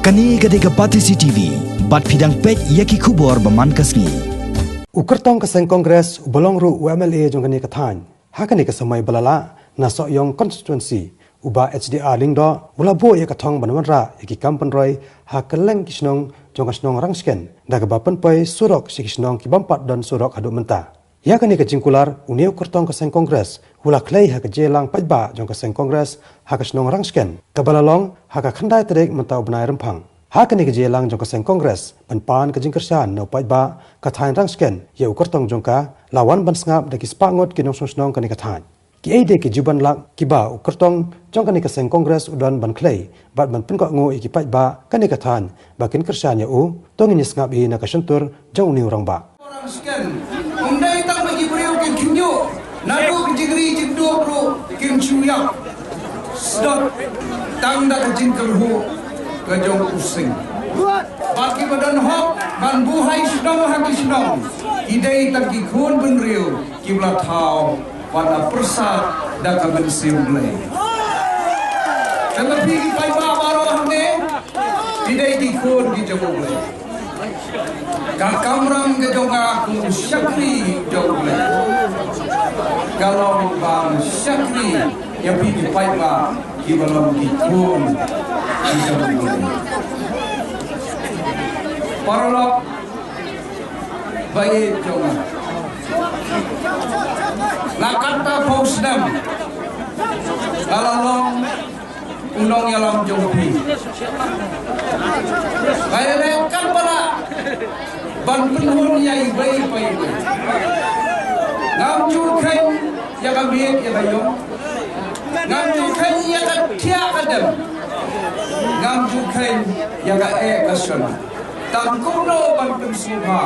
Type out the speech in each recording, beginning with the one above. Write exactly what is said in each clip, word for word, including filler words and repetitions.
Kane ka dei ka Batesi T V, bad phi dang peit ïa ki khubor ba man ka sngi. U kyrtong ka seng Congress, uba long ruh u M L A jong kane ka thaiñ, ha kane ka samoi ba la lah, na Sohiong constituency, u Bah H D R Lyngdoh, u la buh ïa ka thong ban wanrah ïa ki kam pynroi ha kylleng ki shnong jong ka shnong Rangshken, da kaba pynpoi surok sha ki shnong ki bym pat don surok haduh mynta. Ïa kane ka jingkular, une u kyrtong ka seng Congress u la khlei ha ka jingïalang paidbah jong ka seng Congress ha ka shnong Rangshken, kaba la long ha ka khyndai tarik mynta u bnai Rymphang. Ha kane ka jingïalang jong ka seng Congress ban pan ka jingkyrshan na u paidbah ka thaiñ Rangshken ïa u kyrtong jong ka, la wan ban sngap da ki spah ngut ki nongshong shnong kane ka thaiñ. Kiei de ki jiw ban lak kiba u kyrtong jong kane ka seng Congress u don ban khlei bad ban pynkohnguh ïa ki paidbah kane ka thaiñ ba kin kyrshan ïa u? To ngin ïa sngap hi na ka shyntur jong une u rangbah. Rangshken, ym dei tang ba ki briew kin khynñiuh, naduh ka jingri jingdup ruh kin shu ïap sdot tang da ka jingkyrhuh ka jong u sing. Bad kiba don hok ban buhai shnong ha ki shnong, ki dei tang ki khun bynriew kiba la thaw bad la pyrsad da ka mynsiem Blei. Te ma phi ki paidbah baroh hangne, phi dei ki khun ki jong u Blei. Ka kamram ka jong nga kum u shakri jong u Blei ka long ban shakri ïa phi ki paidbah kiba long ki khun ki jong u Blei. Paralok ba ïeit jong nga, la katta phew snem nga la long u nongïalam jong phi. Nga ïaleh katba lah ban pynhun ïa iwei pa iwei. Ngam ju kheiñ ïa ka miet ïa ka ïong, ngam ju kheiñ ïa ka thiah ka dem, ngam ju kheiñ ïa ka eh ka shon. Tang kumno ban pynsngewbha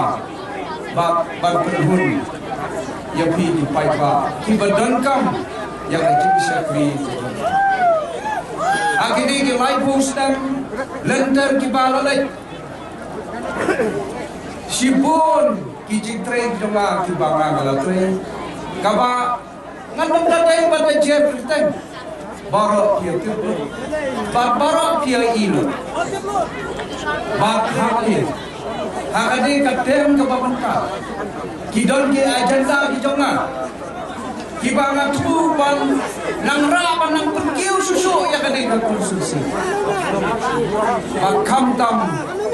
bad ban pynhun ïa phi ki paidbah kiba donkam ïa ka jingshakri. Ha kine ki laiphew snem lynter kiba la leit, shibun ki jingtrei jong nga kiba nga la trei, kaba ngan ym da dei ban da jer kyrteng. Baroh phi ïa tip lut bad baroh phi ïa i lut bad ha kane, ha kane ka term kaba mynta, ki don ki agenda ki jong nga kiba nga thmu ban nang rah ban nang pynkiew shuh shuh ïa kane ka constituency. Ba khamtam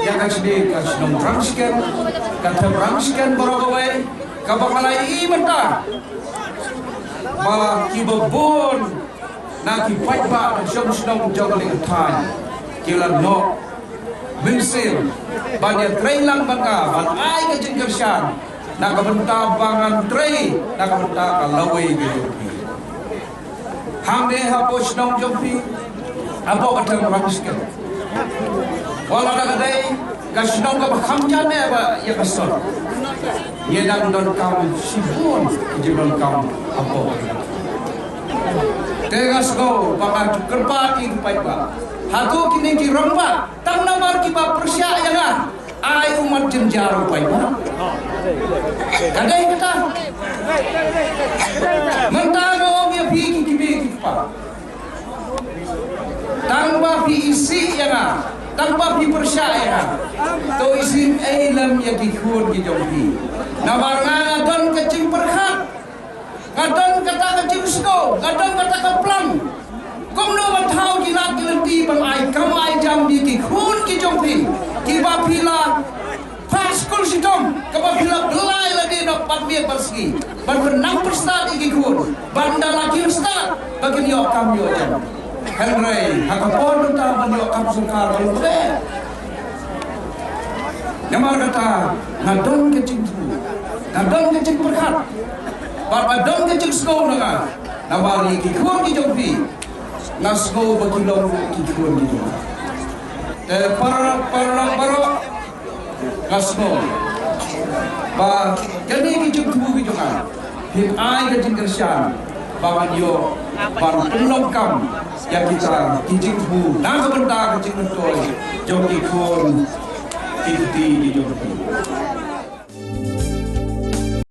ïa kane ka shnong Rangshken, ka them Rangshken baroh kawei, kaba nga la ïohi mynta ba kiba bun na ki paidbah nongshong shnong jong kane ka thaiñ ki la noh mynsiem ban ïatrei lang bad nga ban ai ka jingkyrshan na ka bynta ba ngan trei na ka bynta ka lawei ka jong phi. Hangne hapoh shnong jong phi, hapoh ka them Rangshken, wat la ka dei ka shnong kaba kham jan eh ba ïa ka sor, ngi dang donkam shibun ki jingdonkam hapoh. Te nga sngew ba nga ju kyrpad ïa ki paidbah, hato kine ki rangbah tang namar kiba pyrshah ïa nga ai u mat jynjar u paidbah? Ka dei kata? Mynta nga ong ïa phi ki kmie ki kpa, tang ba phi isih ïa nga, tang ba phi pyrshah ïa nga, to isih ei lem ïa ki khun ki jong phi. Namar nga nga don ka jingpyrkhat, nga don kata ka jingsngew, nga don kata ka plan. Kumno ban thaw ki lad ki lynti ban ai kam ai jam ïa ki khun ki jong phi kiba phi la phah skul shitom, kaba phi la blai lade na bad miet bad sngi ban pynnang pyrstad ïa ki khun, ban da la kin stad ba kin ïoh kam ïoh jam. Hynrei ha ka por mynta ban ïoh kam sorkar ka long beit. Namar kata nga don ka jingthmu, nga don ka jingpyrkhat, bad ba don ka jingsngew na nga namar ïa ki khun ki jong phi. Nga sngew ba ki long ki khun ki jong nga. Te para para para nga sngew ba kane ki jingthmu ki jong nga phin ai ka jingkyrshan ba ngan ïoh ban pynlong kam ïa kita ki jingthmu na ka bynta ka jingmyntoi jong ki khun ki kti ki jong phi.